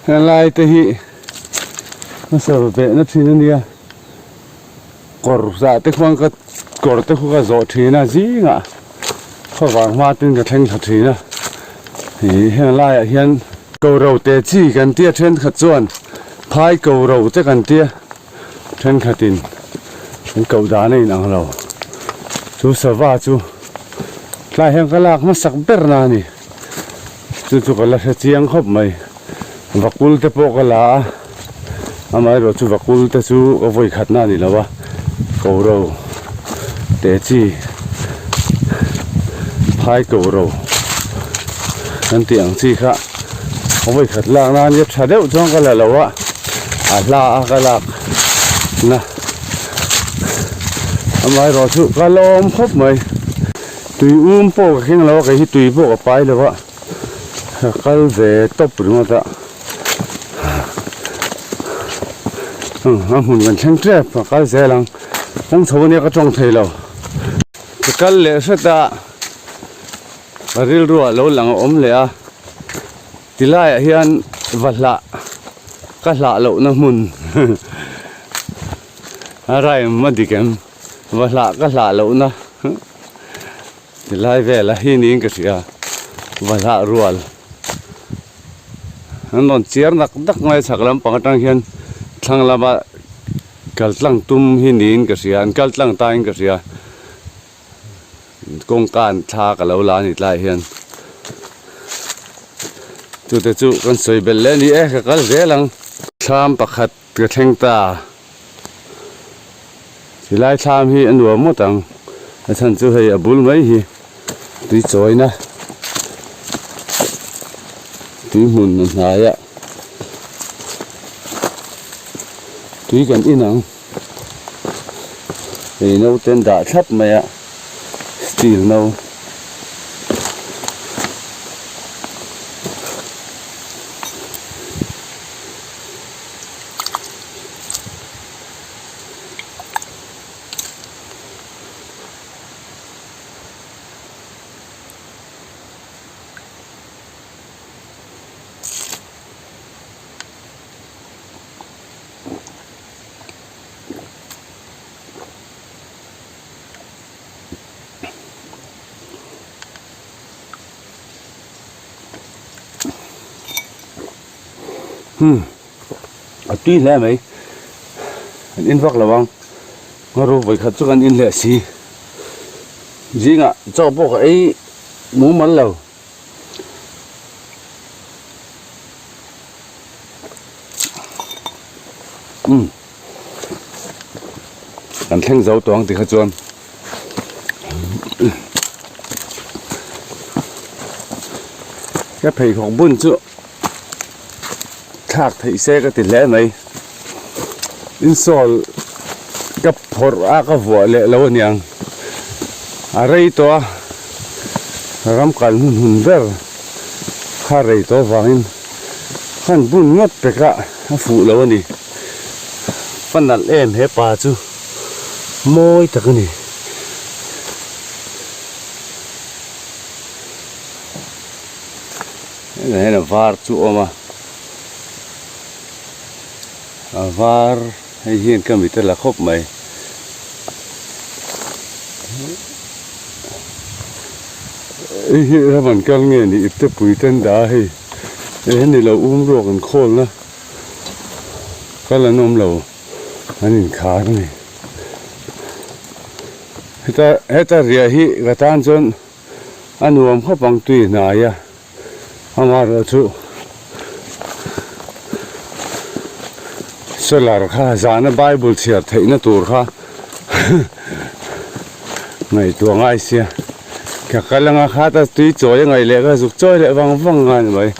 Helai te hi hmasa ve na thin a nia kawr zah te khuan ka kawr te khu ka zawh thin a zingah khaw vang hma ten ka thleng thla thin a ih heng laiah hian ko ro te chi kan tia thenkhat chuan phai ko ro te kan tia thenkhatin an koh dan a inang lo chu sava chu tlai hian ka lak hmasak ber na a ni. Chu chu ka la hre chiang khawp mai. Vakul te pawh ka la a, amaherawh chu vakul te chu ka vawi khatna a ni lo a, koro te chi phai koro kan tih ang chi kha ka vawi khat lak na ania tha deuh chuan ka la lo a, a hla a ka lak na amaherawh chu ka lawm khawp mai. Tui um pawh ka keng lo a, kei hi tui pawh ka pai lo a, ka kal ve tawp ringawt a, a hmun kan thleng tep ka kal zel ang, kawng chho ania ka tawng thei lo, ka kal leh hret a, ka rilru ah lo lang a awm leh a, tilai ah hian va hlah ka hlah loh na hmun a rhyme a dik em. Va hlah ka hlah loh na tilai vel a hi niin ka hria va hlah rual an rawn chiar nak dak mai a chhak lampang atang hian thlang lama kal tlang tum hi niin ka hria an kal tlang tain ka hria kawngka an thla ka lo la a ni tlaiah hian chute chu kan sawi belh leh a ni e ka kal zel ang thlam pakhat ka thleng ta. Tilai thlam hi a nuam ngawt ang a chhan chu hei a bul mai hi tui chawina tui hmun a hnai a tui kan in ang hei naute an dah thlap mai a steel no. Hmm. A tui hle mai. An in vak lo ang. Ngaru vawi khat chu kan in leh si. Zingah chaw pawh ka ei mumal lo. Umm. Kan thleng zo tawh ang tikha chuan. Ka pheikhawk bun chu thlak theih se ka ti hle mai insole ka phawrh a ka vuah leh lo aniang a rei tawh a ram kal hun hun ber kha rei tawh avangin khan bun ngawt pek a a fuh lo a ni pa nalh em he pa chu mawi tak a ni. Hetah hian a var chu a awm a a var hei hian ka mit a la khawp mai hei hi ram an kal nge ni ipte pui te an dah a hei eh ni lo um ruak an khawl na kal an awm lo an inkhar a ni heta heta riah hi ka tan chuan. A nuam khawp ang tui hnai a, amaherawh chu solar kha zana bible chhiar theihna tur kha ngaihtuah ngai sia ka kal anga khat a tui chawi a ngaih leh kha zuk chawi leh vang vang a ni mai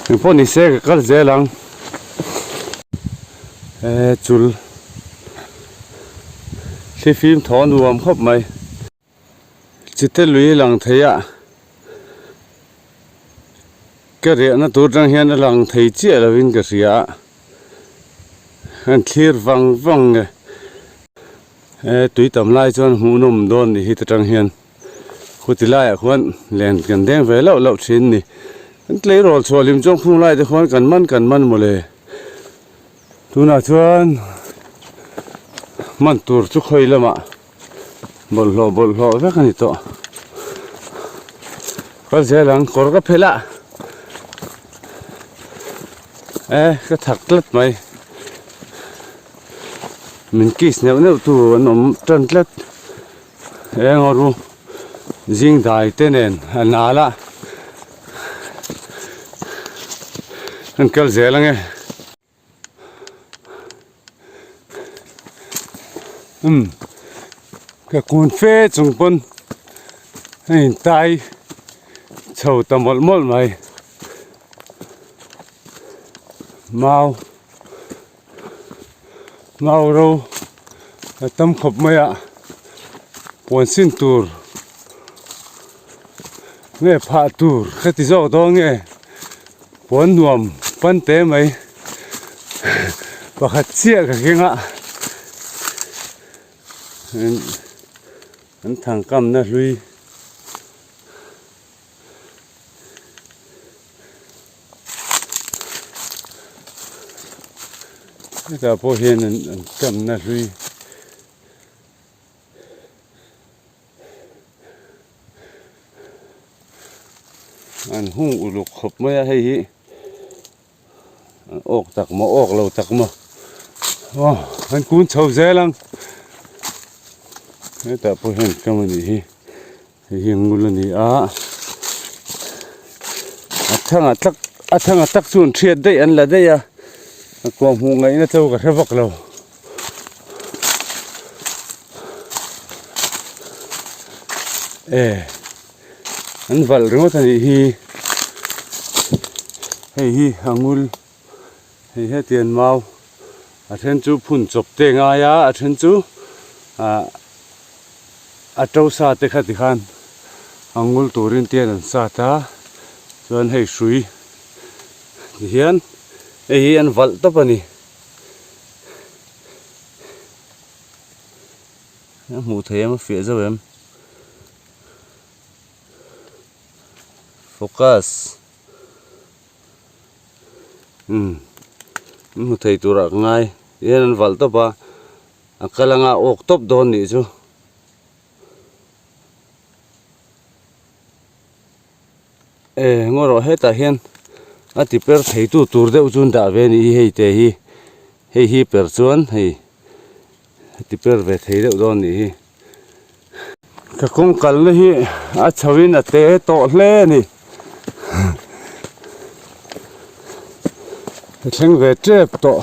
engpawh ni se ka kal zel ang e chul thlifim thaw nuam khawp mai. Chite lui lang thei a, ka riahna tur atang hian a lang thei chiah lovin ka hria a, an thlir vang vang nge he tui tam lai chuan hmuhnawm dawn ni hi ta tang hian khuti laiah khuan len kan deng ve loh loh thin ni. Kan tleirawl chhuah hlim chuan khung lai te khuan kan man kan man mawle. Tunah chuan hman tur chu khawi lamah bawlhhlawh bawlhhlawh vek a ni tawh. Kal zel ang kawr ka phelh a e ka thak tlat mai min kiss neuh neuh tu an awm tan tlat eng aw ru zing dai te nen a nal a an kal zel ange. Umm ka kun fe chung pawn a in tai chho ta mawlh mawlh mai mau mau ro a tam khawp mai a puan sin tur nge phah tur ka ti zawk dawn nge. Puan nuam pan te mai pakhat chiah ka keng a an thang kamna hlui hetah pawh hian an kamna hlui. An hung uluk khawp mai a hei hi an awk tak maw awk lo tak maw aw an kun chho zel ang hetah pawh hian kam a nih hi hei hi ngul a ni a a thanga tak a thanga tak chu an hriat daih an la daih a a kuah hmuh ngaihna chu ka hre vak lo. E an valh ringawt a nih hi hei hi a ngul hei hetiang mau a then chu phun chawp te ngai a a then chu ah a to sa te kha tikhan a ngul turin tian an sat a chuan hei hrui tihian hei hi an valh tawp a ni. A hmuh theih em a fiah zauh em focus umm an hmu thei turah ka ngai tihian an valh tawp a a kal anga a awk tawp dawn nih chu. E ngaw rawh hetah hian a ti per thei tu tur deuh chu an dah ve a nih hi hei te hi hei hi per chuan hei a ti per ve thei deuh dawn a nih hi ka kawng kalna hi a chho in a te tawh hle a ni ka thleng ve tep tawh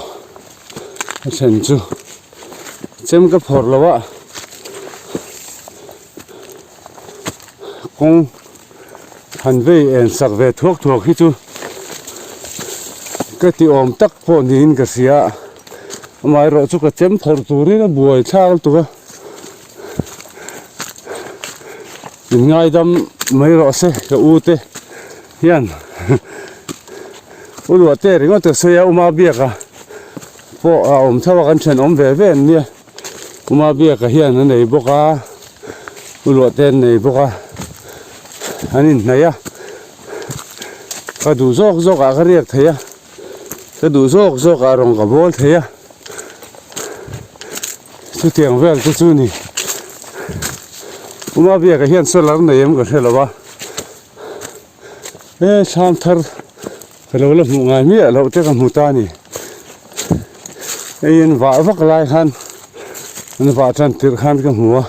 a thlen chu chem ka phawrh lo a. Kawng han vei en sak ve thuak thuak hi chu ka ti awm tak pawh niin ka hria a amaherawh chu ka chem phawrh turin a buai thlak lutuk a min ngaidam mai rawh se ka u te hian u luah te ringawt ka sawi a uma biak a pawh a awm tho a kan thenawm ve ve an nia. Uma biaka hian a nei bawk a u luah te an nei bawk a an inhnaih a ka duh zawk zawk ah ka riak thei a ka duh zawk zawk ah rawng ka bawl thei a chutiang vel te chu ni Uma biaka hian solar nei em ka hre lo a he thlam thar Ka lo la hmuh ngai miah loh te ka hmu ta a ni. Hei an vah vak lai khan an vah tan tirh khan ka hmu a,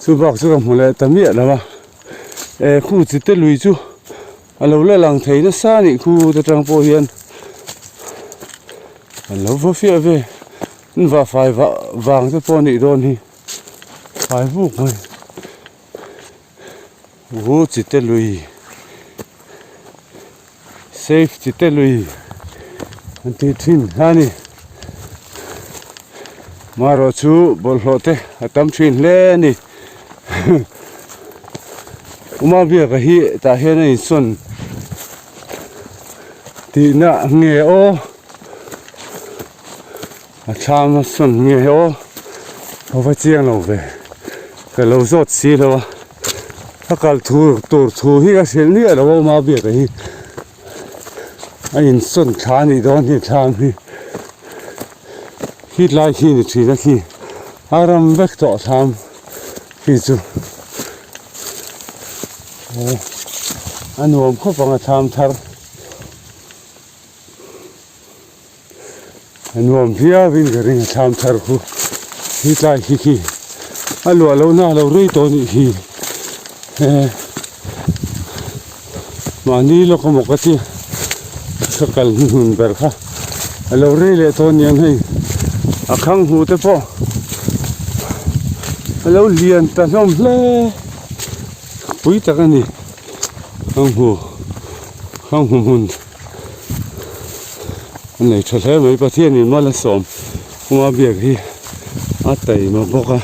chu bak chu ka hmu leh ta miah lo a. E khu chi te lui chu a lo la lang thei nasa a nih khu te tang pawh hian an lo va fiah ve. An vah fai vah vang te pawh a nih dawn hi fai vuk mai. Hu chi te lui. Safe chi te lui an tih thin a ni. Marawh chu bawlhhlawh te a tam thin hle a ni. Uma biaka hi tah hian a insawn tihna nge aw. A thlam a sawn nge aw a va chiang lo ve ka lo zawt si lo a a kal thu tur thu hi ka hrilh miah lo a uma biaka hi. A insawn thla a nih dawn hi thlam hi khi tlai khi ni thin a khi a ram vek tawh thlam khi chu a nuam khawp ang a thlam thar. A nuam viau in ka ring a thlam thar khu hi tlai khi khi a luah loh na a lo rei tawh anih hi eh mahni lawk emaw ka tia ka kal hnuhnun ber kha a lo rei leh tawh aniang hei a khang hmuh te pawh a lo lian ta hlawm hle pui tak a ni khang hmu khang hmu hmun. A nei tha hle mai Pathianin mal a sawm kawng a biak hi a taima bawk a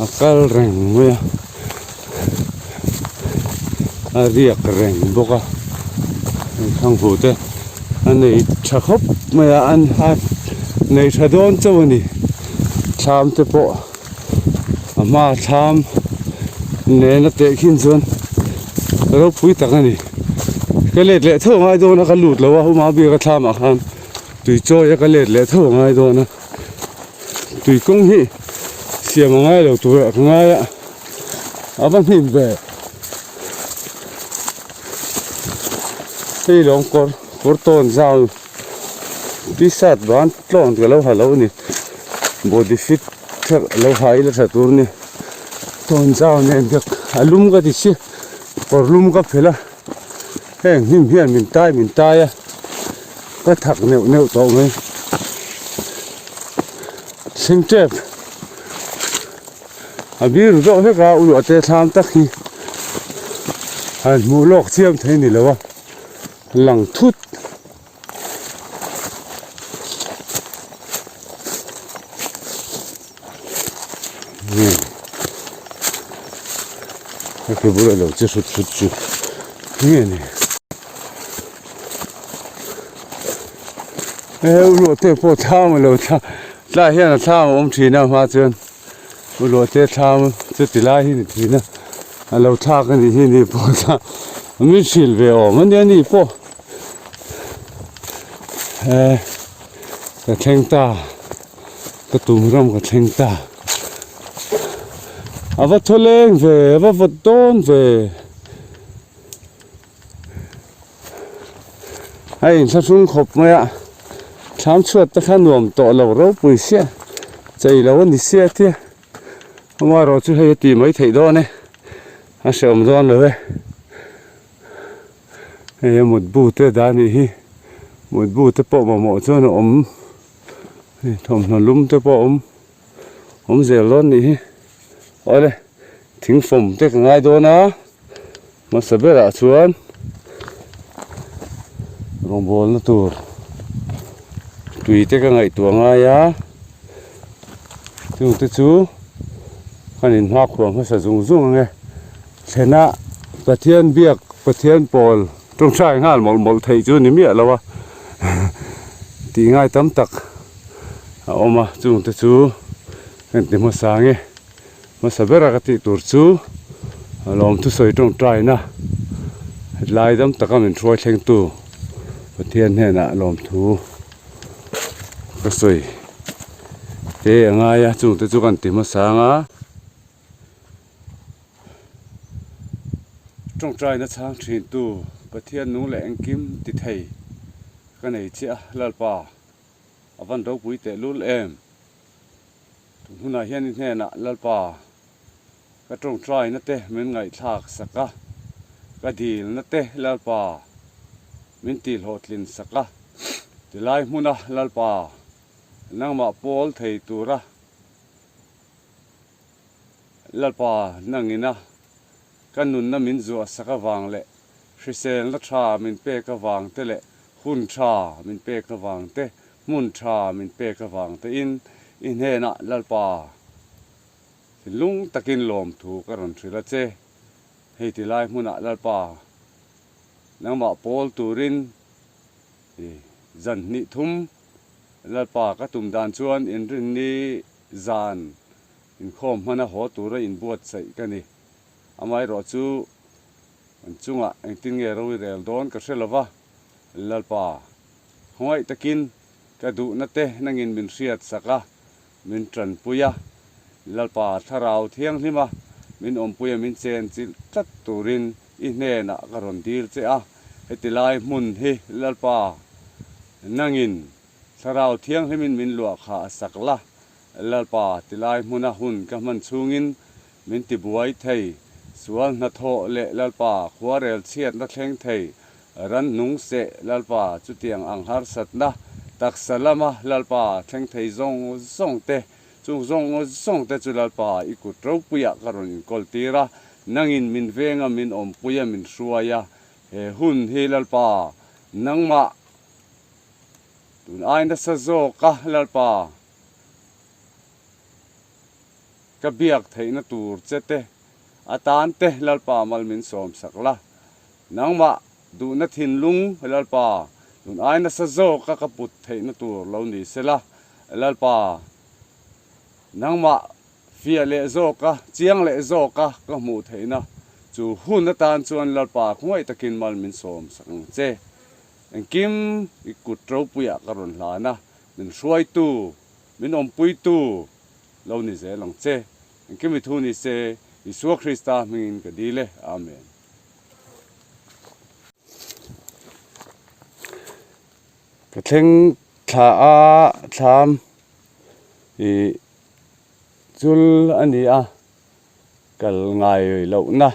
a kal reng mai a a riak reng bawk a thanghu te a nei tha khawp mai a an a nei tha dawn chauh a ni thlam te pawh a hma thlam nena teh khin chuan ropui tak a ni ka let leh tho angai dawn a ka lut lo a huma biak a thlam ah khan tui chawi a ka let leh tho angai dawn a tui kawng hi siam angai lo tur ah ka ngai a a va hnim ve hei lawng kawr kawr tawn zau. T-shirt ban tlawn ka lo ha lo a ni body fit hreuh a lo ha ila tha tur a ni tawnzau nen te a lum ka ti si kawr lum ka phelh a heng hnim hian min tai min tai a ka thak neuh neuh tawh mai thleng tep a bir zawk hlek a uluah te thlam tak hi han hmuh lawk chiam thei a ni lo a lang thut. A ke bulah lo che hrut hrut chu nge ni he uluah te pawh thlam a lo thla tlai hian a thlam a awm thin a hma chuan uluah te thlam chu ti lai hi ni thin a a lo thlak a nih hi ni pawh thla min hrilh ve awm a nia ni pawh. Eh ka thleng ta ka tum ram ka thleng ta a va thaw leng ve a va vawt dawn ve a inthlahrung khawp mai a thlam chhuat te kha nuam tawh lo ropui sia chei lo a ni sia tia amaherawh chu hei a tih mai theih dawn e a hrehawm dawn lo e. Hei a mutbu te dah a nih hi mutbu te pawh mamawh chuan a awm hei thawmhnaw lum te pawh a awm awm zel dawn a nih hi awle thing fawm te ka ngai dawn a hmasa berah chuan rawngbawlna tur tui te ka ngaihtuah ngai a chung te chu kan inhmakhua hmasa zung zung ang e. Thlenah Pathian biak Pathian pawl tawngtai nghal mawlh mawlh theih chu ni miah lo a tih ngai tam tak a awm a chung te chu ka inti hmasa nge hmasa bera ka tih tur chu lawm thusawi tawngtaina hetlai dam taka min hruai thlengtu Pathian hnenah lawmthu ka sawi te a ngai a chung te chu ka inti hmasa ang a. Tawngtaina chhang thintu Pathian nung leh engkim ti thei ka nei chiah a, Lalpa a van ropui tehlul em? Tun hunah hian i hnenah Lalpa ka tawngtaina te min ngaihthlak sak a, ka dilna te Lalpa min tihhlawhtlin sak a, tilai hmuna Lalpa nangmah pawl thei tura Lalpa nangina ka nunna min zuah sak avang leh hriselna tha min pek avang te leh hun tha min pek avang te, hmun tha min pek avang te in i hnenah Lalpa thinlung takin lawmthu ka rawn hrilh a che. Hei ti lai hmunah Lalpa nangmah pawl turin i zan hnih thum Lalpa ka tum dan chuan inrinni zan Inkhawm hmana haw tura inbuatsaih ka ni. Amaherawh chu an chungah engtin nge ro i rel dawn ka hre lo va. Lalpa, khawngaih takin ka duhna te nangin min hriat sak a, min tanpui a, Lalpa Thlarau Thianghlima min awmpui a min chen chilh tlat turin i hnenah ka rawn dil che a, heti lai hmun hi Lalpa nangin Thlarau Thianghlimin min luah kha a sak la, Lalpa tilai hmuna hun ka hman chhungin min tibuai thei, sual hnathawh leh Lalpa khuarel chhiatna thleng thei, ran nung seh Lalpa chutiang ang harsatna taksa lama Lalpa thleng thei zawng zawng te, chung zawng zawng te chu Lalpa i kut ropuiah ka rawn inkawl tir a, nangin min venga min awmpuia min hruai a, he hun hi Lalpa nangmah Tun ai nasa zawk a Lalpa, ka biak theihna tur che te atan te Lalpa mal min sawm sak la. Nangmah duhna thinlung Lalpa, tun ai nasa zawk a ka put theihna tur lo ni se la Lalpa, nangmah fiah leh zawk a, chiang leh zawk a ka hmuh theihna chu hun atan chuan Lalpa khawngaih takin mal min sawm sak ang che. Engkim i kut ropuiah ka rawn hlan a, min hruaitu, min awmpuitu lo ni zel ang che. Engkim i thu ni se, Isua Krista hmingin ka dil e. Amen. Ka thleng thla a thlam i chul a ni a. Kal ngai lohna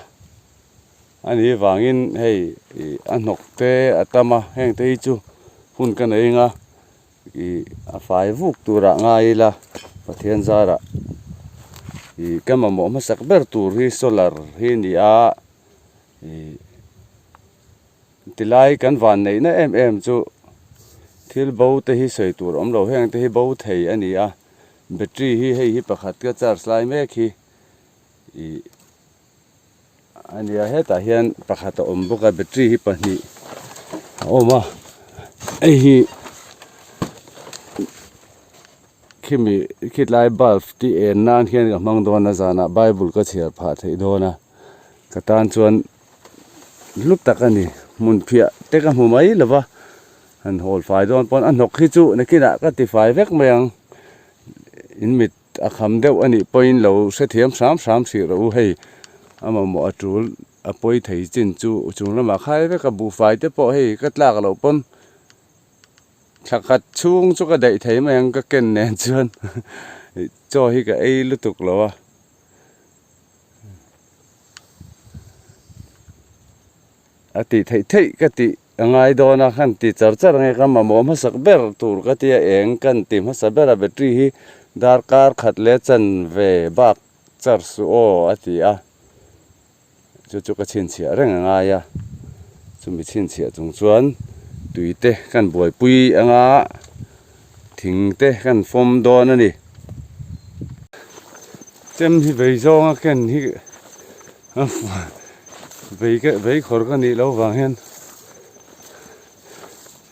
a nih vangin hei ih a hnawk te a tam a heng te hi chu hun ka nei anga ih a fai vuk turah ngai ila Pathian zarah ih ka mamawh hmasak ber tur hi solar hi a ni a ih tilai kan van neihna em em chu thil bo te hi sawi tur awm lo heng te hi bo thei a ni a. Battery hi hei hi pakhat ka charge lai mek hi ih a nia hetah hian pakhat a awm bawk a battery hi pahnih a awm a hei hi khimi khitlai bulb tih en nan hian ka hmang dawn a zanah bible ka chhiar phah theih dawn a ka tan chuan hlu tak a ni hmun phiah te ka hmu mai lo va. Han hawl fai dawn pawn a hnawk hi chu nakinah ka ti fai vek mai ang in mit a kham deuh a nih pawhin lo hrethiam hram hram hrih rawh u hei a mamawh a tul a pawi thei chin chu chung lamah khai vek a buhfai te pawh hei ka tlak loh pawn thla khat chhung chu ka daih thei mai ang ka ken nen chuan chaw hi ka ei lutuk lo a. A tih theih theih ka tih a ngai dawn a, kan ti char char ang e, ka mamawh hmasak ber tur ka tia eng kan ti hmasa ber a battery hi darkar khat leh chanve bak char suh aw a ti a, chu chu ka chhinchhiah reng a ngai a, chumi chhinchhiah chung chuan tui te kan buaipui anga thing te kan fawm dawn a ni. Chem hi vei zawnga ken hi. Vei ka vei khawr ka nih loh vang hian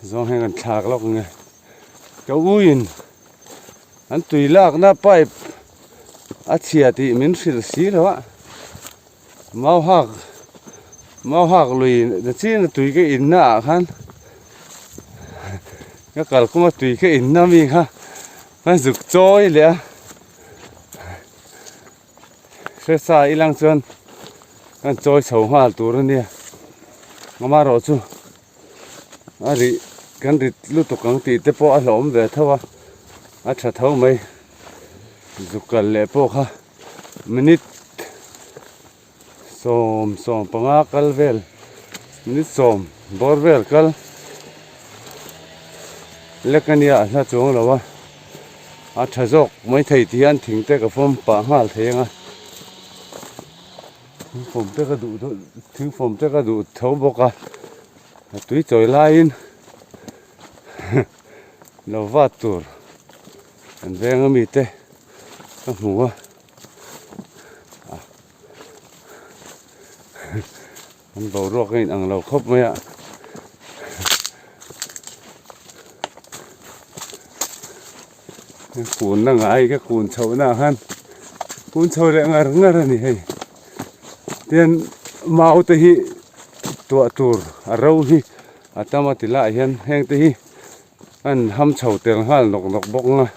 zawng hian kan thlak lawk ang e ka uiin an tui lakna pipe a chhia tih min hrilh si lo a mau hak mau hak lui na chin a tui ka in na ah khan ka kalkawng a tui ka in na mi kha ka zuk chawi leh a. Hresa ilang chuan kan chawi chho nghal tur a nia amaherawh chu a rih kan rit lutuk ang tih te pawh a hlauhawm ve tho a a tha tho mai zuk kal leh pawh kha minute Sawm 15 kal vel minute sawm bawr vel kal lek a nia a hla chuang lo a a tha zawk mai thei ti hian thing te ka fawm pah nghal thei ang a thing fawm te ka duh thing fawm te ka duh tho bawk a a tui chawi laiin lo vat tur an veng ami te ka hmu a. An boruak a inang lo khawp mai a. Kun na ngai ka kun chhoh na khan kun chho leh ngar ngar a ni hei. Tian mau te hi tuah tur a ro hi. A tam a ti lah hian heng te hi an ham chho tel nghal nawk nawk bawk ang a.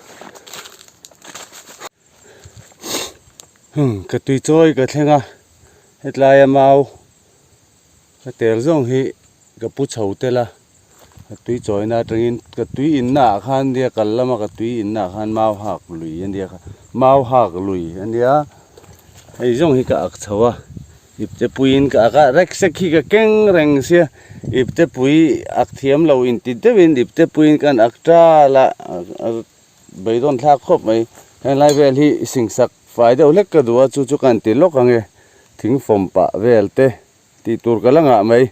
Ka tui chawi ka thleng a hetlai a mau ka tel zawng hi ka pu chho tel a ka tui chawina atangin ka tui inna ah khan nia kal lama ka tui inna ah khan mau hak lui a nia kha mau hak lui a nia hei zawng hi ka ak chho a ipte puiin ka ak a rek sek hi ka keng reng sia ipte pui ak thiam lo inti deuhin ipte puiin ka han ak tal a. Beidawn thlak khawp mai. Henglai vel hi singsak fai deuh hlek ka duh a, chu chu ka han ti lawk ang e. Thing fawm pah vel te tih tur ka la ngah mai.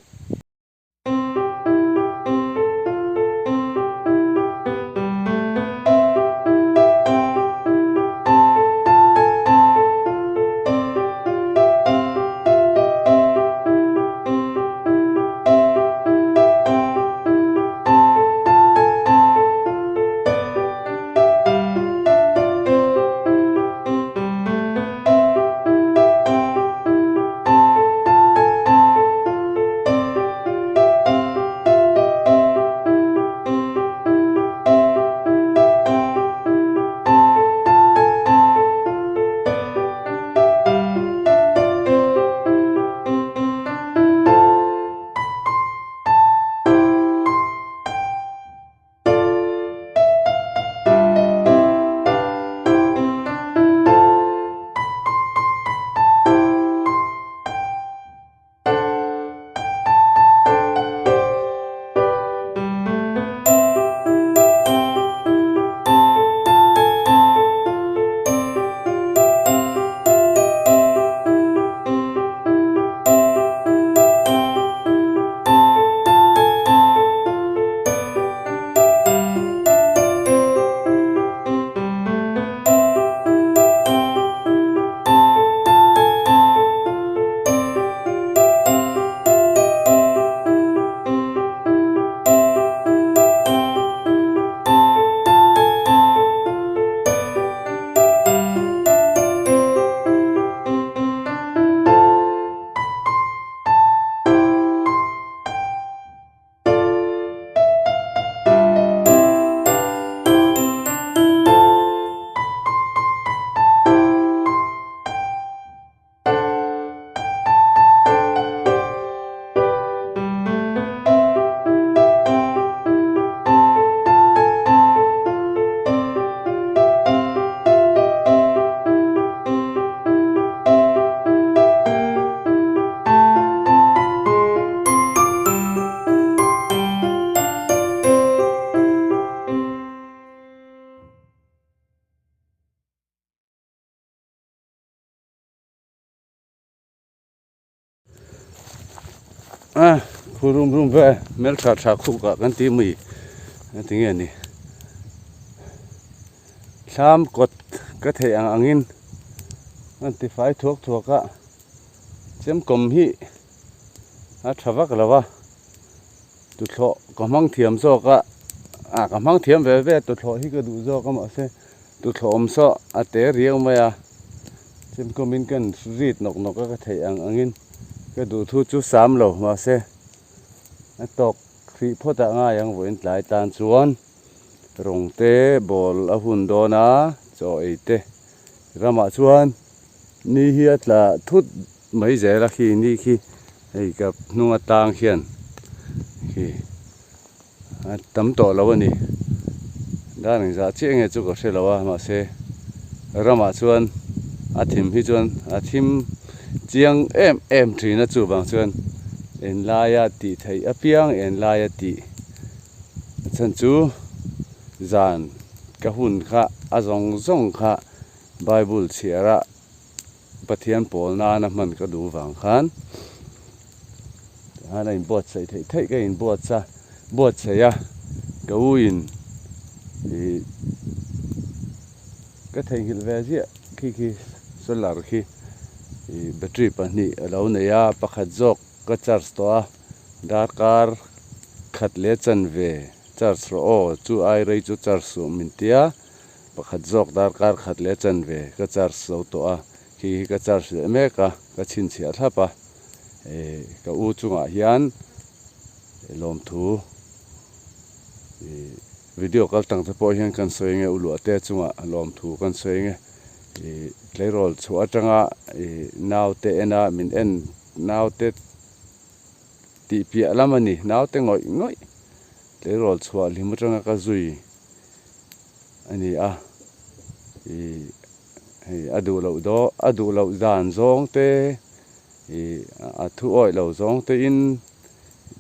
A khu rum rum ve hmeltha tha khuk ah kan ti mai a ti nge ni thlam kawt ka theih ang angin an ti fai thuak thuak a chemkawm hi a tha vak lo a tuthlawh ka hmang thiam zawk a ah ka hmang thiam ve ve a tuthlawh hi ka duh zawk a mahse tuthlawh awm saw a te riau mai a chemkawmin ka rit nawk nawk a ka theih ang angin ka duh thu chu sam lo mahse a tawk hrih phawt ah ngai ang vawiin tlai tan chuan rawng te ball a hun dawn a chaw ei te ramah chuan ni hi a tla thut mai zel a khi ni khi hei ka hnung atang hian khi a tam tawh lo a ni dar engzah chiah nge chu ka hre lo a mahse ramah chuan a thim hi chuan a thim chiang em em thin a chuvang chuan enlaia tih theih apiang enlaia tih a chhan chu zan ka hun kha a zawng zawng kha bible chhiar a. Pathian pawl nana hman ka duh vang khan tikhan a inbuatsaih theih theih ka inbuatsa buatsaih a ka u in ih ka theihnghilh ve ziah khi khi solar khi ih battery pahnih a lo nei a pakhat zawk ka charge tawh a darkar khat leh chanve charge rawh aw chu ai rei chu charge suh min tia. Pakhat zawk darkar khat leh chanve ka charge zo tawh a, khi hi ka charge leh mek a, ka chhinchhiah thlap a, eh ka u chungah hian Lawmthu ih video kal tang te pawh hian kan sawi nge uluah te chungah lawmthu kan sawi nge ih tleirawl chhuah atanga ih naute ena min en naute tih piah lam a ni naute ngawih ngawih tleirawl chhuah hlim atanga ka zui a ni a ih hei a duh loh daw a duh loh dan zawng te ih a thu awih lo zawng te in.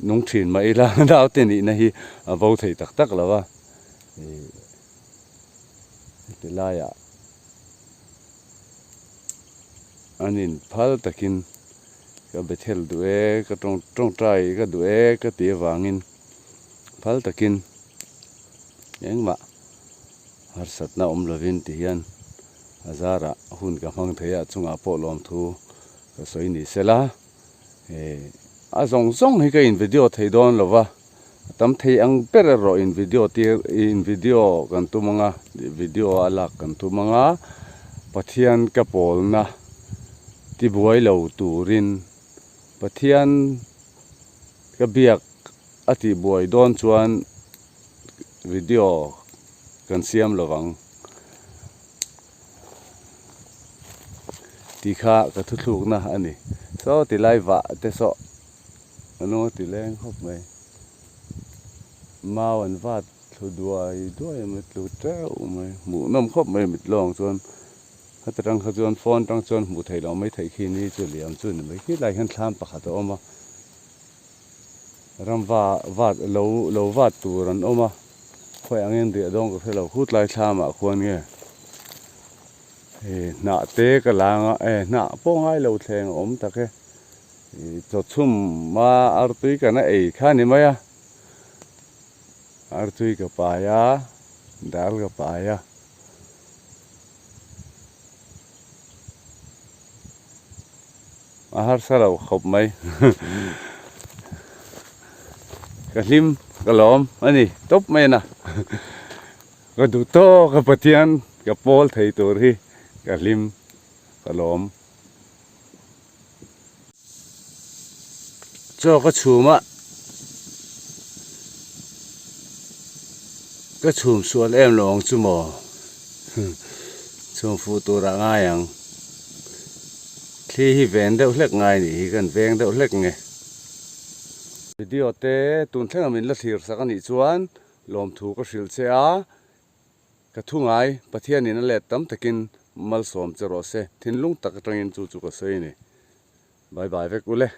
Nung thin mah ila naute nihna hi a bo thei tak tak lo a, ih heti laiah an inphal takin ka Bethel duh e, ka tawng tawngtai ka duh e ka tih avangin phal takin engmah harsatna awm lovin ti hian a zarah hun ka hmang thei a, chungah pawh lawmthu ka sawi ni sela. Hei a zawng zawng hi ka in video thei dawn lo va, a tam thei ang ber erawh in video tir in video kan tum ang a, video a lak kan tum ang a, Pathian ka pawlna tibuai lo turin Pathian ka biak a tihbuai dawn chuan video kan siam lo vang. Tih kha ka thuthlukna a ni. Saw ti lai vah te saw a nung a ti leng khawp mai. Mau an vat thlu duai duai a mai tlu teuh mai. Hmuh nawm khawp mai mit lawng chuan khata tang kha chuan phone tang chuan hmuh theih loh mai theih khi ni chu liam chu ni mai. Khilai hian thlam pakhat a awm a. Ram va vat lo lo vat tur an awm a khawi angin riah dawn ka hre lo khut lai thlam ah khuan nge hei hnah te ka lang a e hnah pawh ngai lo thleng a awm tak e ih chaw chhum a artui kan a ei kha ni mai a artui ka pai a dal ka pai a. A harsa lo khawp mai. Ka hlim, ka lawm a ni tawp mai a na. Ka duh tawk a Pathian ka pawl thei tur hi ka hlim, ka lawm. Chaw ka chhum a, ka chhum sual em lo ang chu maw? Chhum fuh tur ah ngai ang. Thli hi ven deuh hlek ngai nih hi kan veng deuh hlek nge. Video te tun thleng a min la thlir sak a nih chuan lawmthu ka hrilh che a, ka thu ngai Pathianin a let tam takin malsawm che rawh se, thinlung tak atangin chu chu ka sawi a ni. Bye bye vek ule.